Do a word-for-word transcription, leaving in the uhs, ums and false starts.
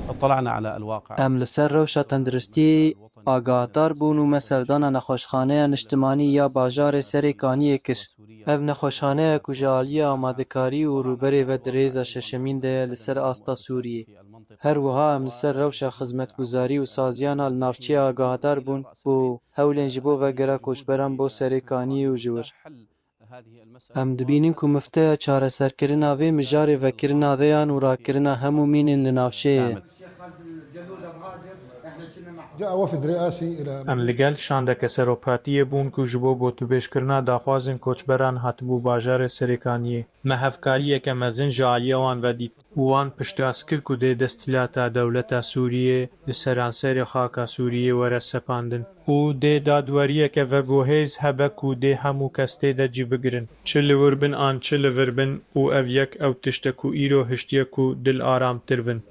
اطلعنا على الواقع. Em li ser rewşa tenduristiyê agahdar bûn û me serdana nexweşxaneya niştimanî ya bajarê Serê Kaniyê kir. Ev nexweşxaneya ku ji aliyê amadekarî û rûberê ve di rêza şeşemîn de ye li ser asta Sûriyê. Her wiha em li ser rewşa xizmetguzarî û saziyan a li navçeyê agahdar bûn û hewlên ji bo vegera koçberan bo Serê Kaniyê û ji wir. Em dibînin ku mifteya çareserkirina vê mijarê vekirina vêyan û rakirina hemû mînên li navçeyê ye. جاء وفد رئاسي إلى Em li gel şandeke seropatiyê bûn ku ji bo gotûbêjkirina daxwazên koçberan hatibû bajarê Serêkaniyê. Me hevkariyeke mezin ji aliyê wan ve dît û wan piştrast kir ku dê desthîlata dewleta Sûriyê li seranserê xaka Sûriyê were sepandin û dê dadweriyeke veguhêz hebe ku dê hemû kes tê de cî bigirin, çi li wir bin an çi li vir bin, û ev yek ew tişt e ku îro hiştiye ku dil aramtir bin.